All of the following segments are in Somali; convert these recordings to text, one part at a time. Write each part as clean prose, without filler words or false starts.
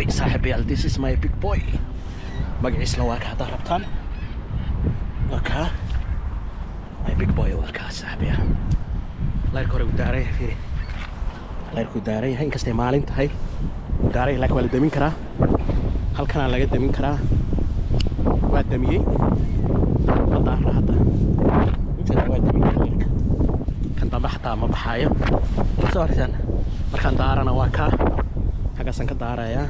boy, saaxiibayaal. This is my big boy. Magaciisna waa ka, haddaa rabtaan, waa kaa. My big boy waa kaa, saaxiibayaal. Layrka hore uu daaran yahay, fiiri, layrkuu daaran yahay. Inkastay maalin tahay uu daaran yahay, laakiin waa la damin karaa. Halkanaa laga damin karaa. Waa damiyey, ma daara hadda. Ujeeda, waa damiyey layrka. Kan dambe xataa ma baxaayo, soo aragtaan. Markaan daarana waa kaa, xaggaasaan ka daarayaa.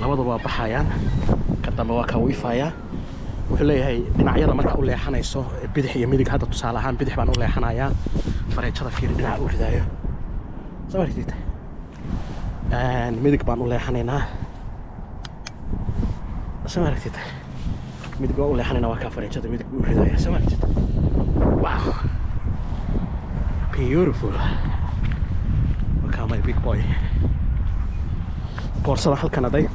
Labaduba waa baxayaan. Kan dambe waa kaa wiifayaa. Wuxuu leeyahay dhinacyada markaa u leexanayso, bidix iyo midig. Hadda tusaale ahaan bidix baan u leexanayaa. Fareejada fiiri, dhinaca u ridaayo, soo aragtid. Midig baan u leexanaynaa, soo aragtid. Midig baan u leexanaynaa, waa kaa, fareejada midig buu u ridaya, soo aragtid. Wow, beautiful. Waa my big boy. Boorsada halkan aday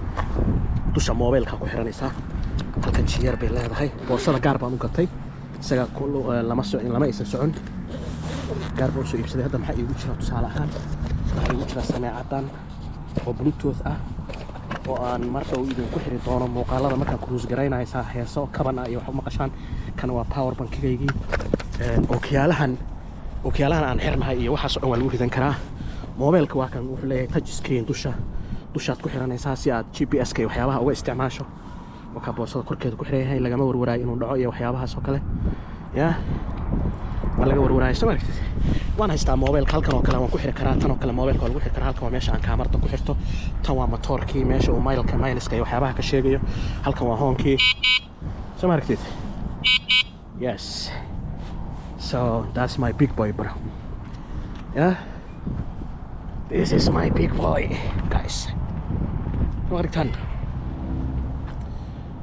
dusha mobilka ku xiranaysaa. Halkan jiyeer bay leedahay. Boorsada gaar baan u gatay, isaga lama socon, lama aysan socon, gaar baan usoo iibsaday. Hadda maxaa iigu jira? Tusaale ahaan waxaa iigu jira sameecadan oo Bluetooth ah oo aan mar dhow idinku xiri doono muuqaalada markaan cruise garaynaya, saa heeso kaban ah iyo wax u maqashaan. Kan waa power bankigaygii. Ookiyaalahan aan xirnahay iyo waxaas oo dhan waa lagu ridan karaa. Mobilka waa kan, wuxuu leeyahay touch screen. Dushaad ku xiranaysaa si aad GPS-ka iyo waxyaabaha uga isticmaasho. Wakaa boorsada korkeeda ku xiran yahay, lagama warwaraayo inuu dhaco iyo waxyaabahaas oo kale ya ma laga warwaraayo, soo maragtid. Waan haystaa mobilka halkan oo kale waan ku xiri karaa. Tan oo kale mobilka waa lagu xiri karaa. Halkan waa meesha aan kaamarada ku xirto. Tan waa matoorkii, meesha uu maylka, mayliska iyo waxyaabaha ka sheegayo. Halkan waa hoonkii, soo maragtid. Yes, so that's my big boy, bro. Yeah, this is my big boy, guys. Ma aragtaan?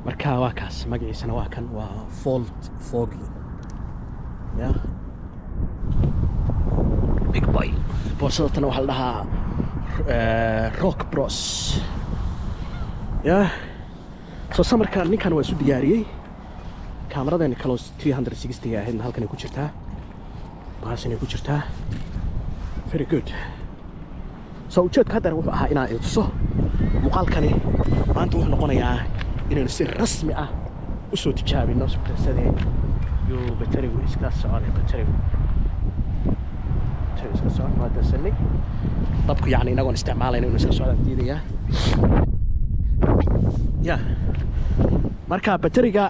Marka waa kaas, magaciisana waa kan, waa Volt Foggy. Yeah, big boy. Boorsada tan waxaa la dhahaa Rock Bros. Yeah, so summerka ninkan waa isu diyaariyey. Kaamaradeeni kaloo 360 ahaydna halkan ay ku jirtaa, baashanay ku jirtaa. Very good. So ujeedka haddana wuxuu ahaa inaan idin tuso muuqaalkani. Maanta wuxuu noqonayaa inaynu si rasmi ah usoo tijaabino suktasadee yuu baterigu iska soconay. Baterigu iska socon waa dansanay dabku, yacni inagoon isticmaalayna inuu iska socdaan diidayaa. Ya, marka bateriga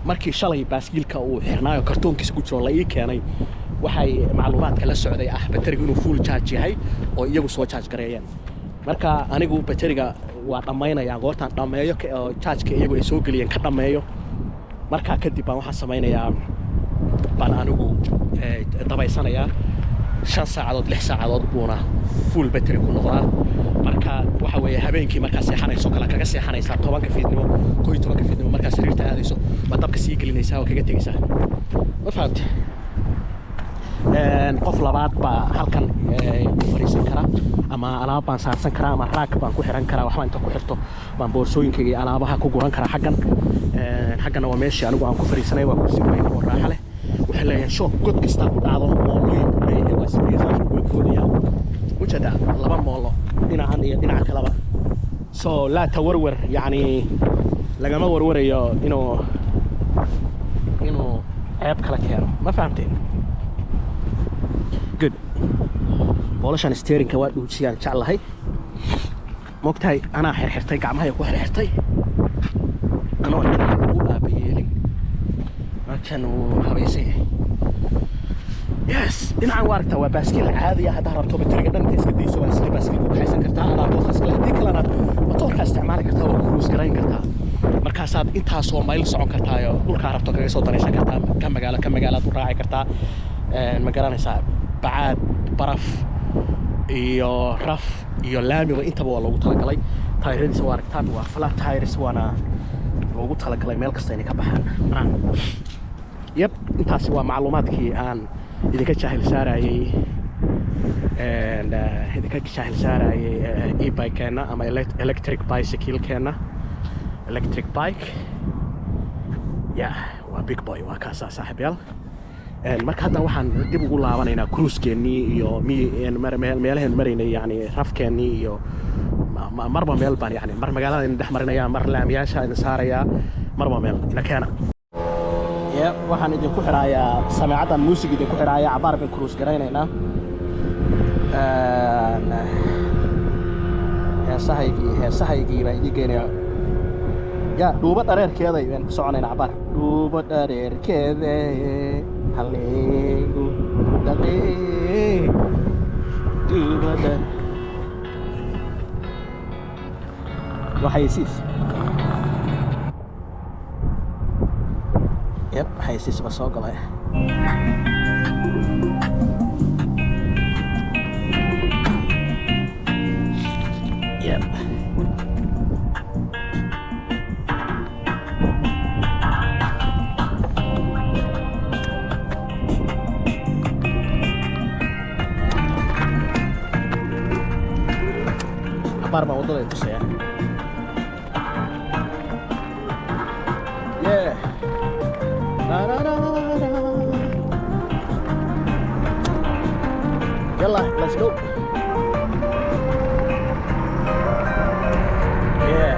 markii shalay baaskiilka uu xirnaayo, kartoonkiisa ku jiro la ii keenay, waxay macluumaadka la socday ah baterigu inuu full charge yahay oo iyagu soo charge gareeyeen. Marka anigu bateriga waa dhammaynayaa. Goortaan dhammeeyo oo chargeka iyagu ay soo geliyeen ka dhammeeyo, markaa kadib baan waxaan samaynayaa, baan anigu dabaysanayaa. 5 saacadood, 6 saacadood buuna full battery ku noqdaa. Marka waxa weeye habeenkii markaa seexanayso kale, kaga seexanaysaa 10-ka fiidnimo, 11-ka fiidnimo markaa sariirta aadayso, baa dabka sii gelinaysaa oo kaga tegaysaa. Ma fahamte? Qof labaad baa halkan ku fadhiisan kara, ama alaab baan saarsan karaa, ama rack baan ku xiran karaa. Waxbaa inta ku xirto baan boorsooyinkayga iyo alaabaha ku guran karaa xaggan. Xaggana waa meeshii anigu aan ku fadhiisanay. Waa kursi weyn oo raaxo leh. Wuxuu leeyahay shock, god kastaa ku dhacdo moolooyin buu leeyahay. Waa sidiisaas ugu boodaya, ujeeda, laba moolo dhinacan iyo dhinaca kaleba. So laa tawarwar, yacni lagama warwarayo inuu ceeb kala keeno. Ma fahamteen? Good. Boolashan steeringka waa dhuujiyaan jeclahay. Mogtahay, anaa xirxirtay, gacmahay ku xirxirtay anoo u aabayeelin. Markan wuu habaysan yahay. Yes, dhinacan waa aragtaa, waa baaskiil caadi ah. Haddaa rabto bateriga dhan inta iska dayso, waa sida baaskiilka u kaxaysan kartaa, adaa dooqa iskale. Haddii kalena matoorkaa isticmaali kartaa, waa cruise garayn kartaa. Markaasaad intaasoo mayl socon kartaayo, dhulkaa rabto kaga soo danaysan kartaa, ka magaalo ka magaalaad u raaci kartaa. Ma garanaysaa, bacaad, baraf iyo raf iyo laamiba intaba waa loogu talagalay. Taayiradiisa waa aragtaan, waa flat tires, waana loogu talagalay meel kasta inay ka baxaan, maraan. Yep, intaasi waa macluumaadkii aan idinka jaahil saarayey, idinka jaahil saarayey e-bike-keena ama electric bicycle-keena, electric bike. Yeah, waa big boy, waa kaasaa, saaxiibyaal. Marka hadda waxaan dib ugu laabanaynaa cruisekeennii iyo meelaheenu maraynay, yani rafkeennii iyo Marba meel baan, yani mar magaalada idin dhex marinaya, mar laamiyaasha idin saarayaa, marba meel ina keena. Yep, waxaan idinku xidhayaa sameecaddan, muusig idinku xidhaaya. Cabaar baan cruise garaynaynaa. Heesahaygii baan idiin geynayaa. Ya dhuubo dhareerkeeday baan ku soconaynaa cabaar. Dhuubo dhareerkeede halleegu dhaqee dhuubo dhar waa xayeysiis. Yep, xayeysiis baa soo galay. Yep. Cabaar baan waddada tusaya. Yeah. Na, na, na, na. Yalla, let's go. Yeah.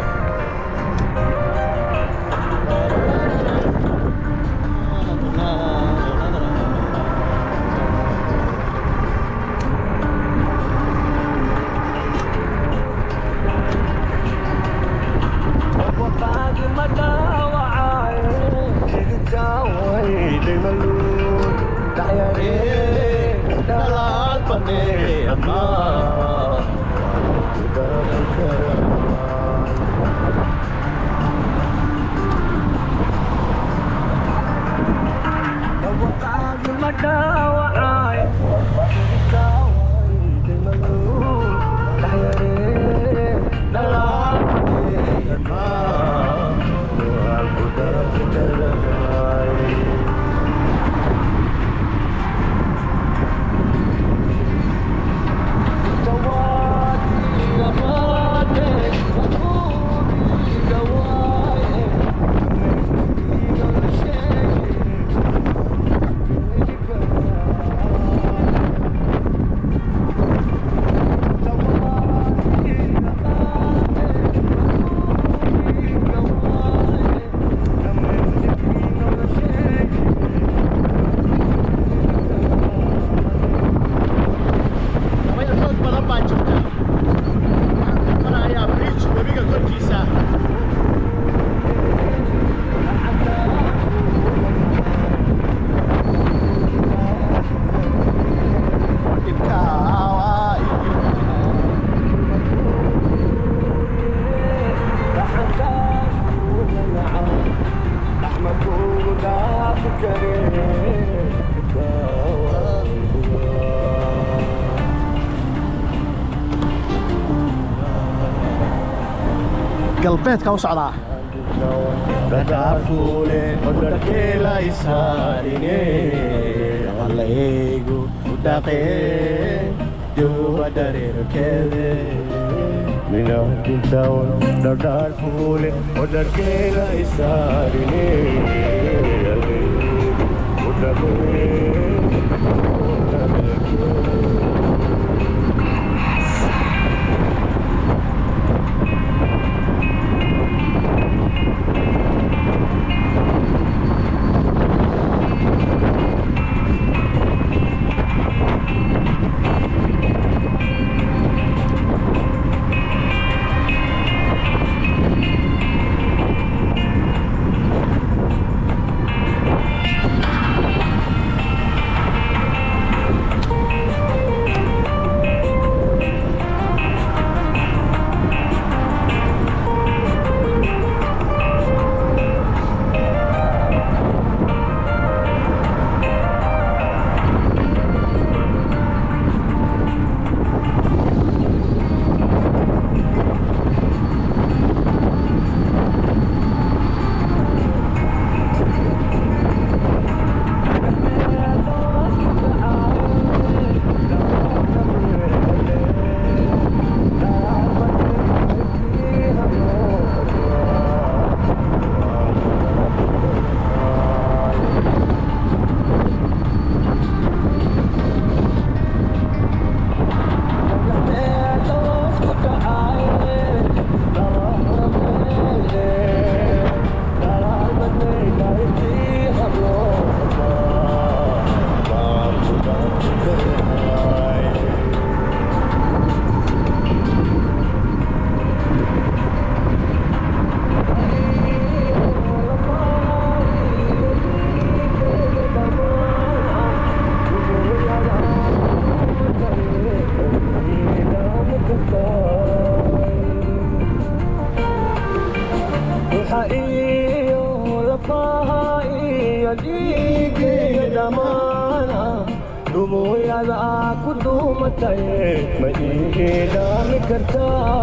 Dabayl xoog badan baa jirta. Waxaan ku marayaa bridge webiga korkiisa. Dhibka waay. Galbeedka u socdaa. Dhadhaafuule udhakeelaysaaline hallaygu udhaqee duuba dhareerkeede. Dhadhaarfuule odharkeela isaarine udhaqee. Aniga dhiigayga dhammaana dhubooyada ku duumataye ma ii dhaami kartaa?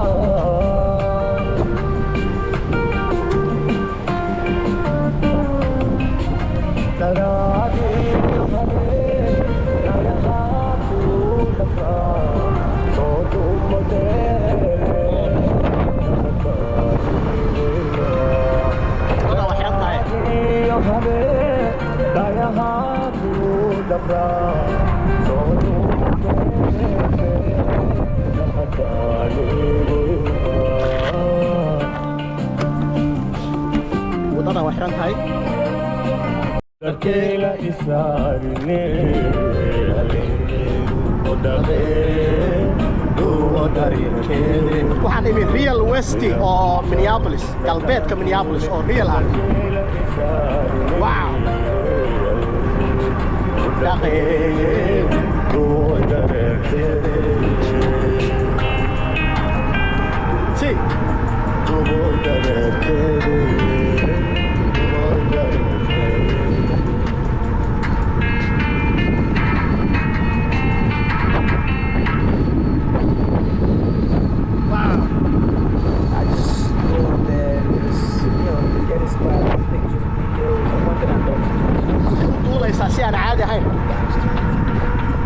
Waddada waa xiran tahay. Waddada waa xiran tahay. Dharkeela isaarine Waxaan imid real west oo Minneapolis, galbeedka Minneapolis oo real ah. Wow. Dhaqeen. Si. Wow. I just go up there and just, get inspired, pictures, videos. And one thing I love to do. U duulaysaa si aan caadi ahayn.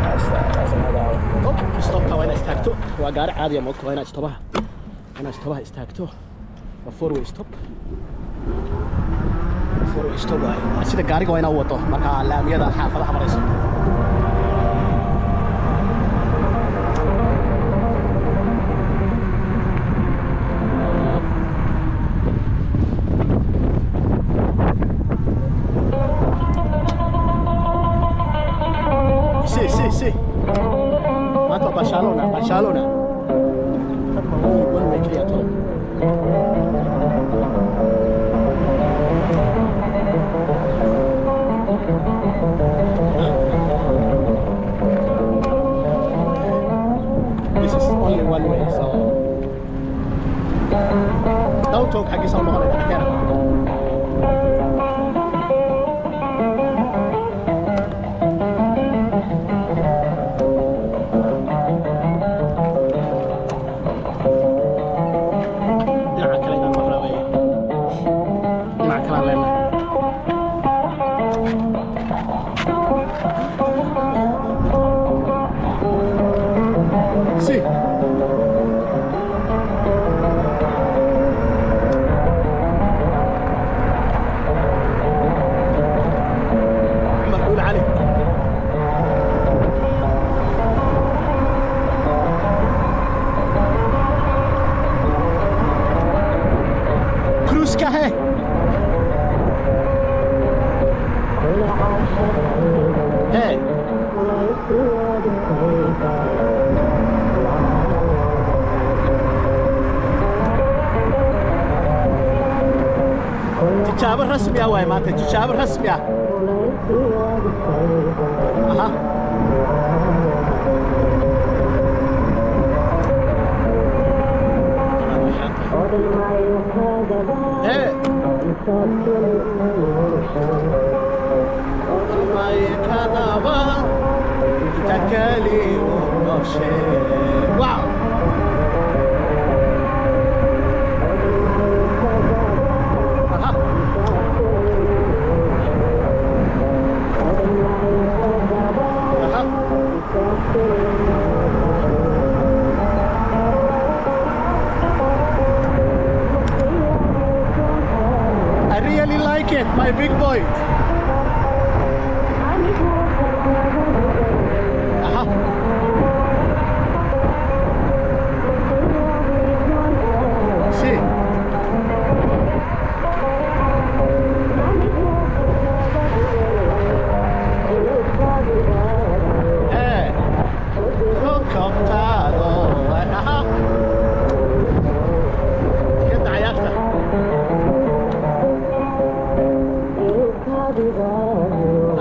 That's another outfit. Oh, stopta waa inaad istaagto. Waa gaari caadiya moogta, waa inaad stobaha, inaad stobaha istaagto. Waa four way stop, four way stop waaye. Waa sida gaariga, waa inaad wado markaa laamiyada xaafadaha marayso. Si si si, maanta waa Barcelona, Barcelona. Tan ma one way keliya tolo. This is only one way, so downtown xaggiisa u noqonaya dhakeena. Dhinaca kale inaan marraa weeye, dhinaca kale aan leenahay. Si. Cumar Dhuule Cali. Cruise-ka he. He. Tijaabo rasmi ah waaye maanta, tijaabo rasmi ah. Aha. Hee. Kadaba inta kali u nooshe. Wow. Aha. Aha. I really like it, my big boy. Aha. Si. Eh. Kokobtaado. Aha. Yadda cayaarta.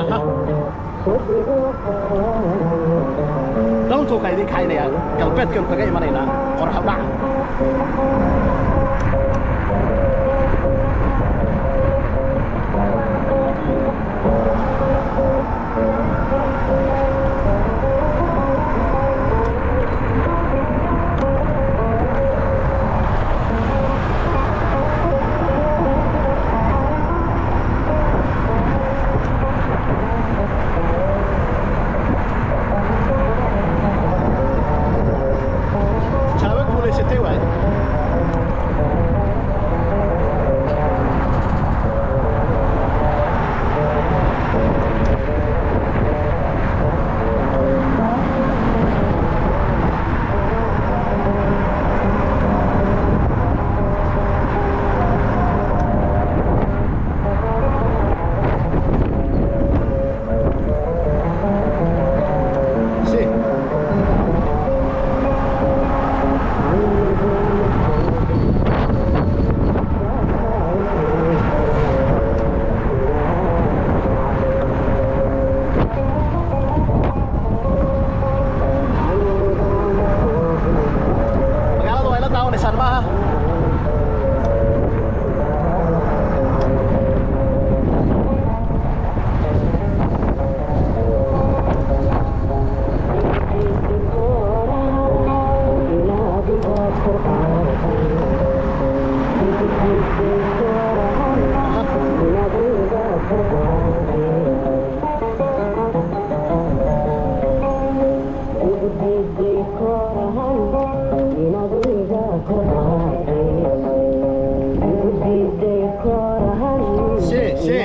Aha. Downtownka idin kaxaynayaa, galbeedkanu kaga imanaynaa qorax dhaca. Garanaysaan maaha? Sí.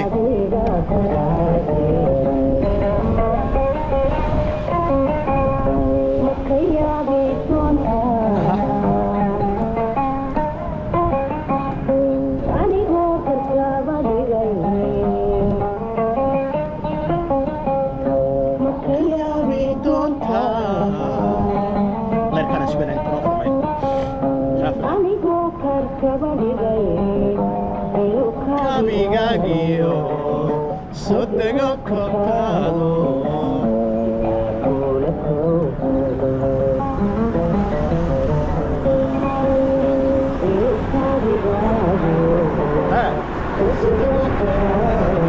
Leerkaan suganaa inta noo furmay traffic. Kabigagiyo sodego kortaado. Ha, sodego kortaado.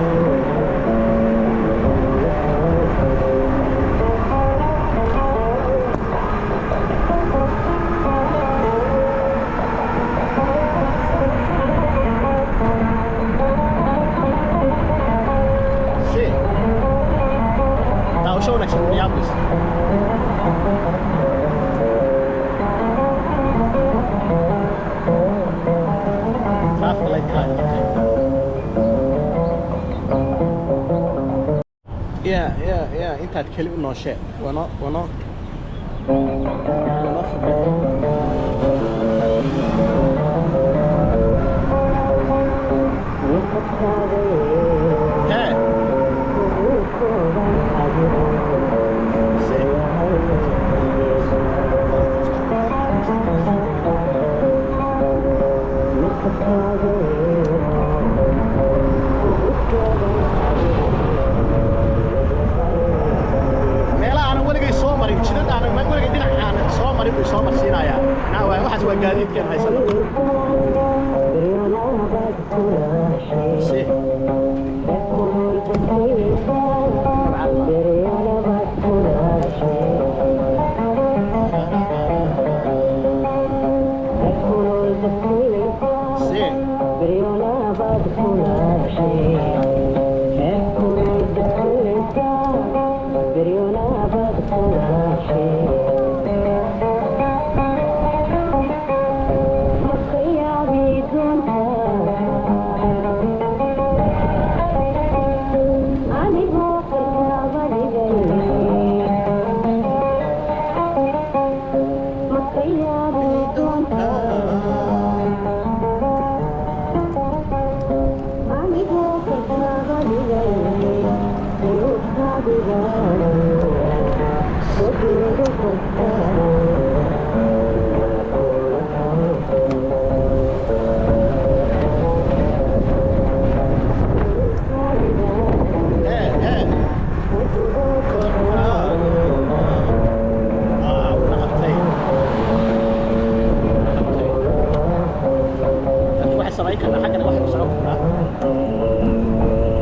Sí. Daawasho wanaagsan, Minneapolis. Traffic light kaa qabtay. Yeah, intaad keli u nooshee wano wano wano furmay. Hee. Sí. Meelaha aanan weligay soo marin, jidad aanan weligay dhinac aanan soo marin buu soo marsiinayaa. Macnaha waxaas waa gaadiidkan haysano. Sí. Sí. Hee hee. Kortaado. Ah, wuna qabtay. Wuna qabtay. Laakiin waxay samayn karnaa xaggana, waxaynu socon karnaa.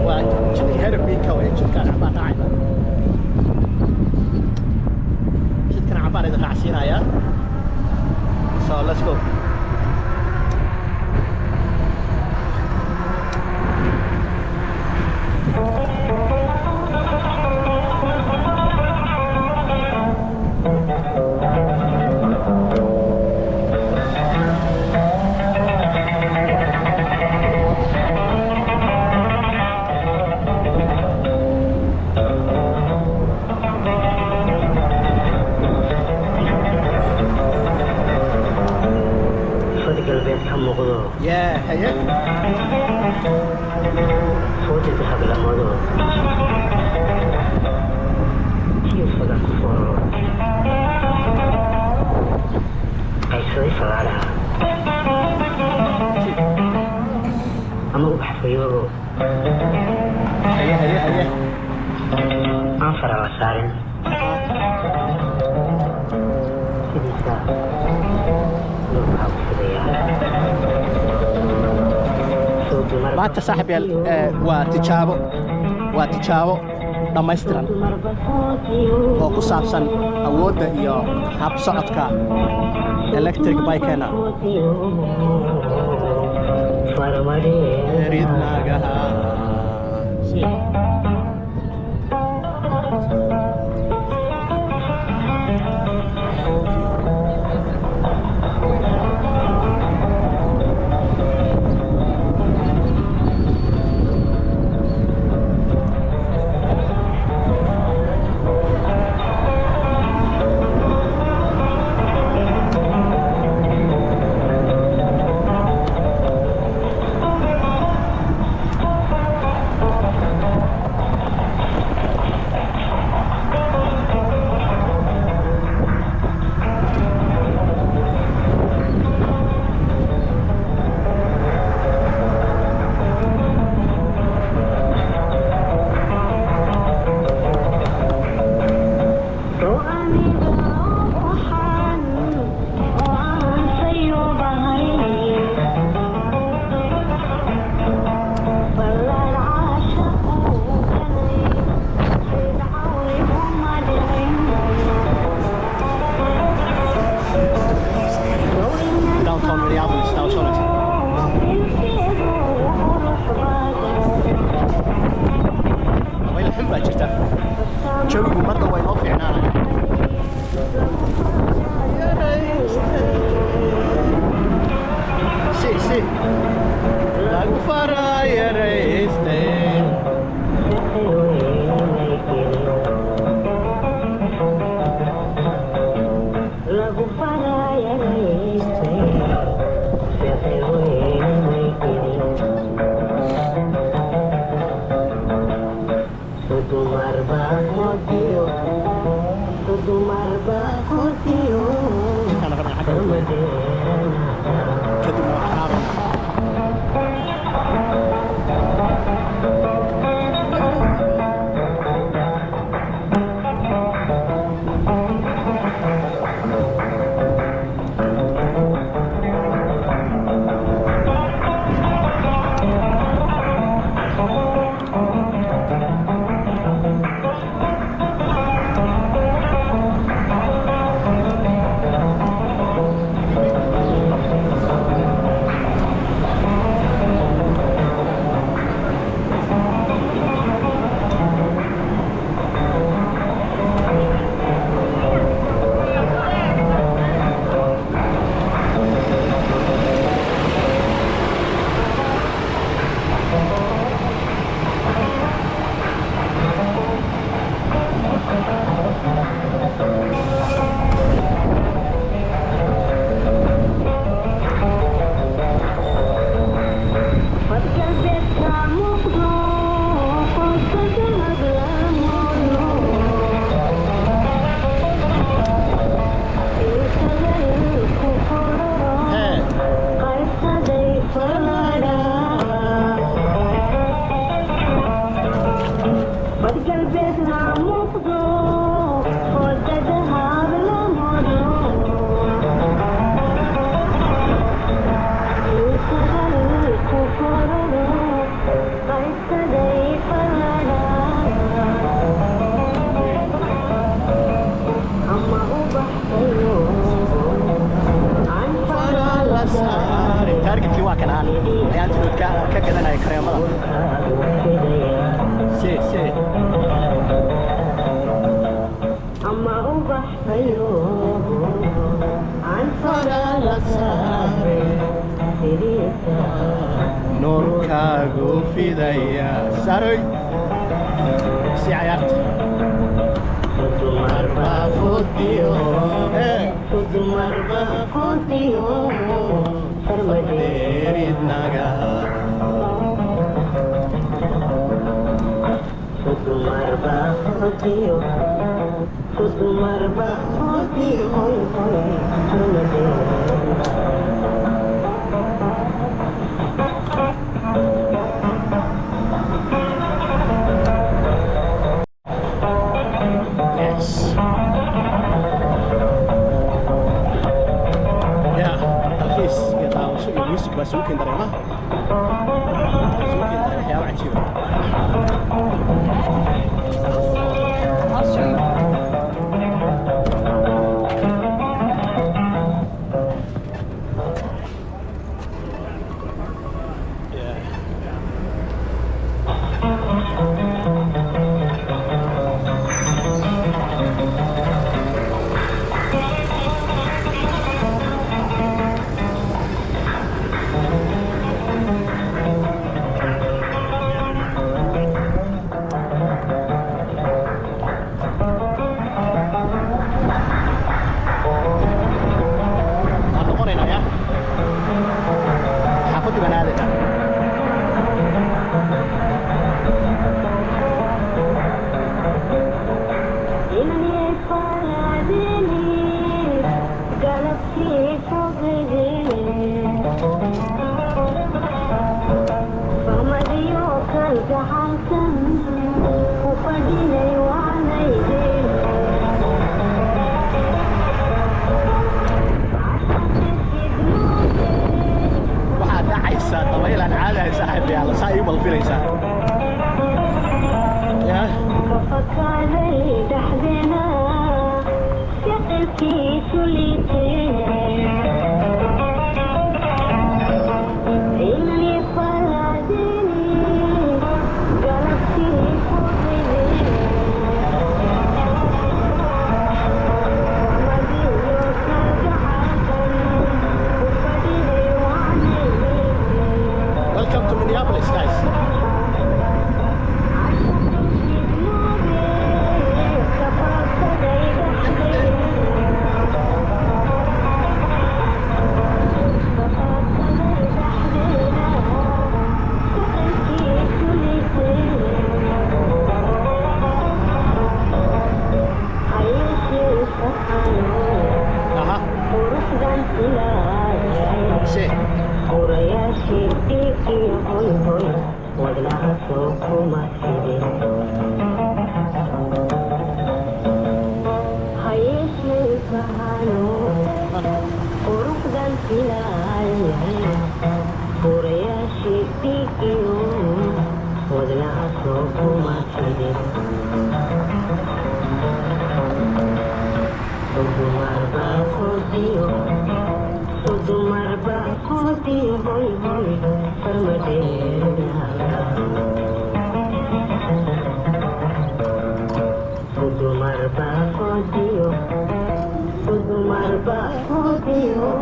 Waa jidka Hennepin-ka wey, jidkaan cabaan raacayna. Jidkan cabaan idin raacsiinayaa. So let's go. Fadi galbeed ka muuqdo. Yeah, haye. Fooda dahab lamado tiyo faga ku fooraro qaysaday fagaaraha ama ubax fayoobo. Haye haye haye. Aan fara la saarin sidiisa nuurkaa ku fiday. Maanta, saaxib yaal, waa tijaabo dhammaystiran oo ku saabsan awoodda iyo hab socodka electric bikeena. Ridnagaha. Si. Downtown Minneapolis, daawasho wanaagsan. Dabayl xun baa jirta. Jawigu marna waa inoo fiicnaanaya. Si si lagu farayaraystay. Lagu farayaraystay ficil weyn may dumar baa fodiyo. Intaan rabnaa xagga kadibna waxaan qaadana. Galbeedka muuqdo qofka laglamoodo ku fororo Hee. Qarsaday faladha bad galbeedna muuqdo fodada hablamoodo ku fororo qarsaday faladha ama ubaxayo aan La saaray. Targetkii waa kan aan ayaantidood ka gadanaya kareemada. Si si. Ama ubaxayo aan fara saaray xiriirka. Nuurkaagu fidaya saroy si cayaarta. Dumar baa Fudiyo. Hee. dumar baa fudiyo farmadee. Dheeridnaga. Dumar baa fudiyo, dumar baa fudiyo farmadee. Yes. Yeah, dalxiis iyo Iyo music baa isugu keen dareemaha, isugu keen daray waxyaaba cajiiba. I'll show you. Yeah. Waan noqonaynaa ya, xaafaddii baan aadaynaa. Waxaa dhacaysa dabayl aan caadahay, saaxiib yaal, saa ii balfinaysaa ya. Welcome to Minneapolis, guys. Aha, see.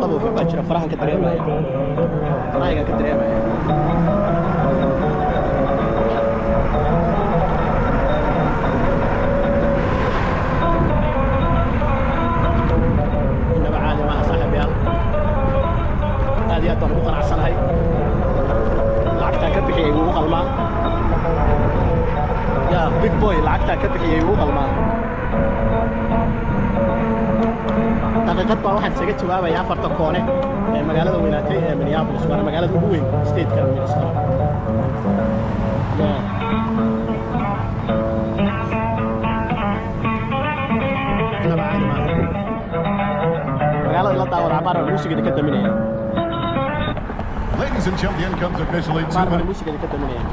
Qabowga baa jira, farahan ka dareemaya, farahaygaan ka dareemaya. Inaba caadi maaha, saaxiibayaal. Aad iyo aad baan ugu qanacsanahay. Lacagtaa ka bixiyay ugu qalmaa ya, big boy. Lacagtaa ka bixiyay ugu qalmaa. Daqiiqad baa waxaan isaga jawaabaya afarta koone ee magaalada weynaatay ee Minneapolis, waana magaalada ugu weyn stateka Minnesota. Yeah. Inaba caadi maaha. Magaalada la daawada cabaar baan muusigada ka daminaya. Ladies and gentlemen, comes officially Cabaar 2 baan minutes. muusigada ka daminaya.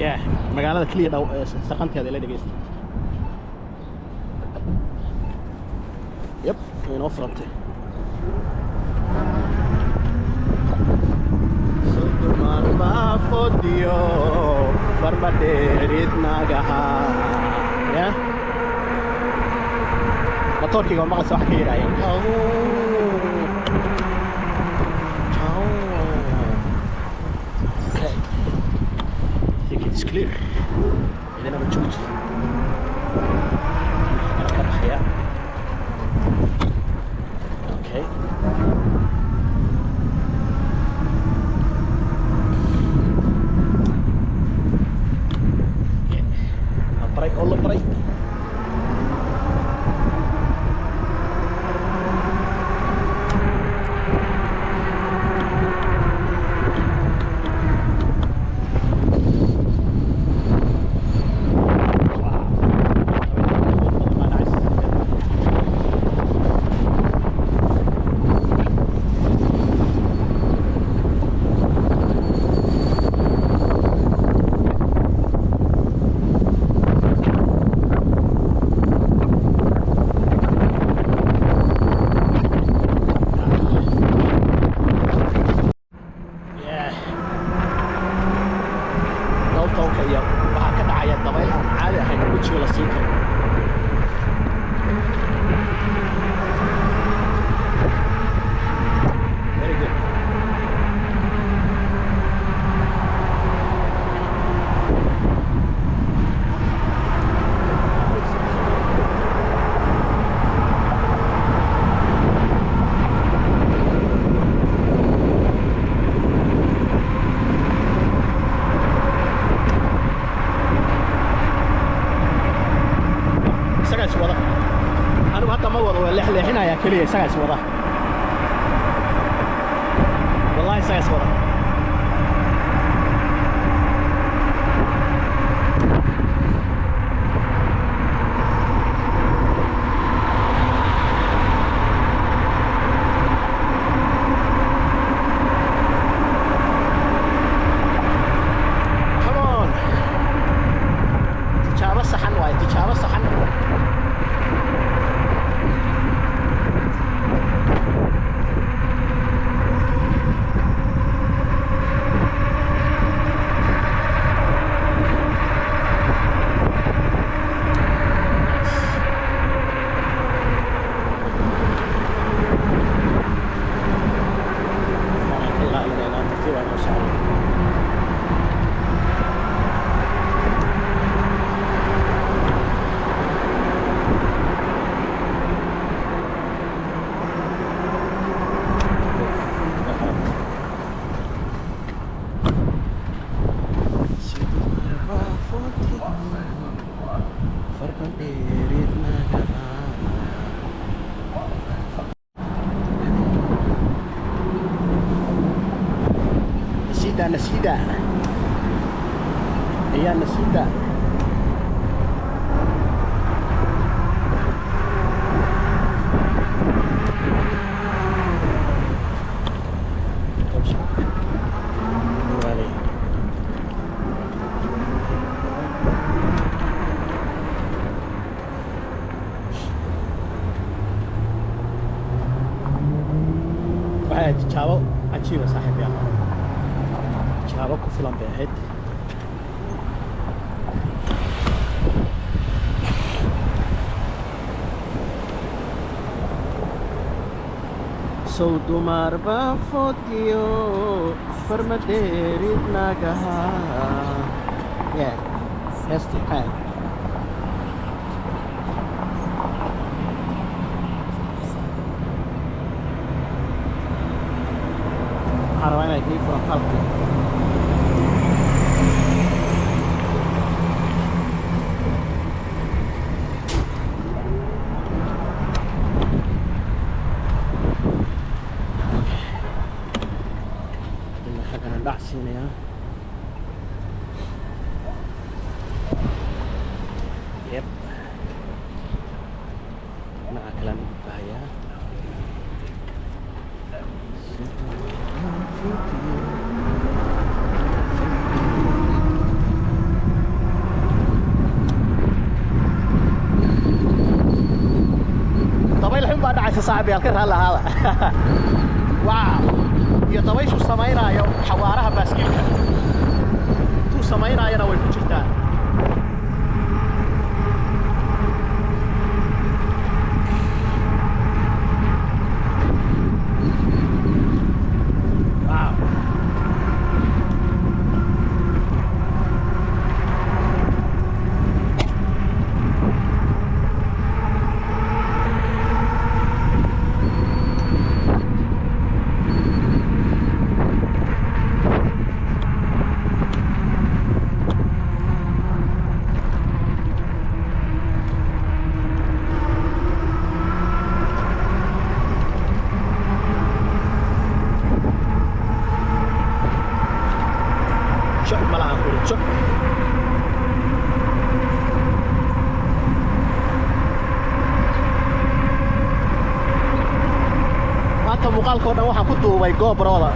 Yeah, magaalada keliya dhow ee saqanteeda ila dhegeysta. Yep, way inoo furantay. Sudumar baa fodiyo farma dheerid nagaha ya. Matoorkayga waa maqlaysa waxa ka yidhaaheen. Haw, haw. Okay. I think it's clear. Idinaba joogto. Haddana ka baxaya. Okay. Yeah. La baray oo la baray. Yeelaya, isagaa is wada. Wallahi isagaa is wada. Come on. Tijaabo saxan waaye, tijaabo saxan. Waan ka ilaalinaynaa, tartiib aan u socno. Nasida, nasida. Ayan, nasida. Oops. Wali. Waxay ahayd tijaabo cajiiba, saaxiibayaal. Tijaabo ku filan bay ahayd. Sow dumar baa foodiyo farmadeerid nagaha. Yeah, heestii maxay ahayd? Waxaan rabaa inay kii furan qalabkii. Kadibna xaggana dhac siinayaa. Yep, dhinaca kalean u gudbahayaa. Dabayl xun baa dhacaysa, saaxiibayaal, ka raalli ahaada. Wow, iyo dabayshu samaynaayo xawaaraha baaskiilka intuu samaynaayona way ku jirtaa. Wow. Joc ma lahan kuri joc. Maanta muuqaalka oo dhan waxaan ku duubay GoPro-da.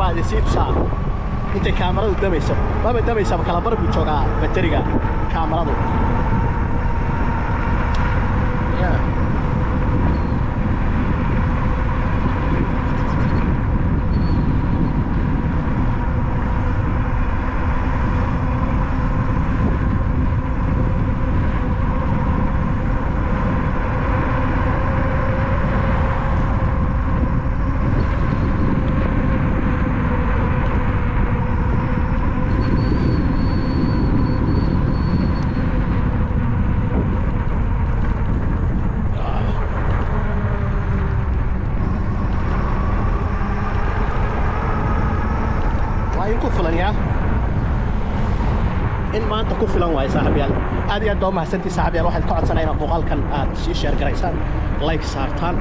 Baa idin sii tusaa intay kaamaradu damayso. Maba damaysaba, kala bar buu joogaa bateriga kaamaradu. Yeah. Waa in ku filan yaa in maanta ku filan waaye. Saaxiibyaal, aad iyo aad baa umahadsantihi. Saaxiibyaal, waxaan ka codsanaya inaad muuqaalkan aad sii share garaysaan, like saartaan.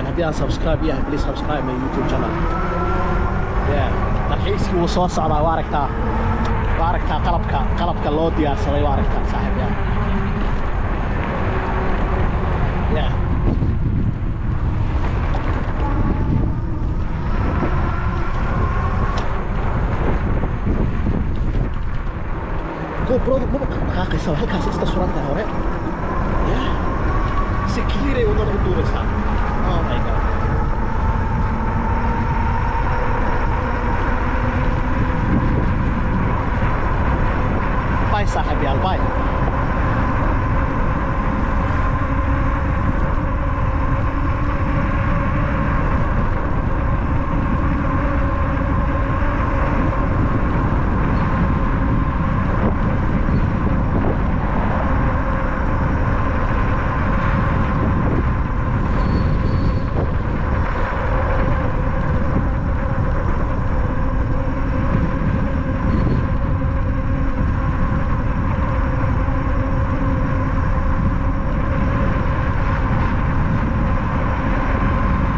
Haddii aan subscribe yahay, please subscribe my YouTube channel. Yeah, dalxiiskii wuu soo socdaa. Waa aragtaa, waa aragtaa qalabka loo diyaarsaday, waa aragtaa, saaxiibyaal. Yeah. GoPro-du maba dhaqaaqaysa, halkaas iska suran tahay hore. Yeah, si clear ay waddada u duubaysaa. Oh my God. Bye, saaxiibyaal, bye.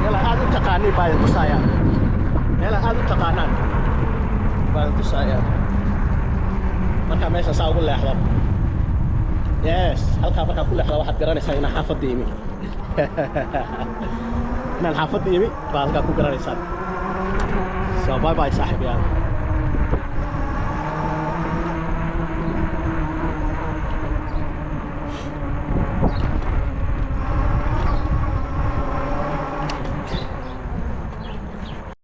Meela aad u taqaaniin baa idin tusayaa, meela aad u taqaanaan baa idin tusayaa. Markaa meesha saa ugu leexdo, yes, halkaa markaa ku leexdo, waxaad garanaysaa inaan xaafadda imi, inaan xaafadda imi baa halkaa ku garanaysaan. So bye bye, saaxiibyaal.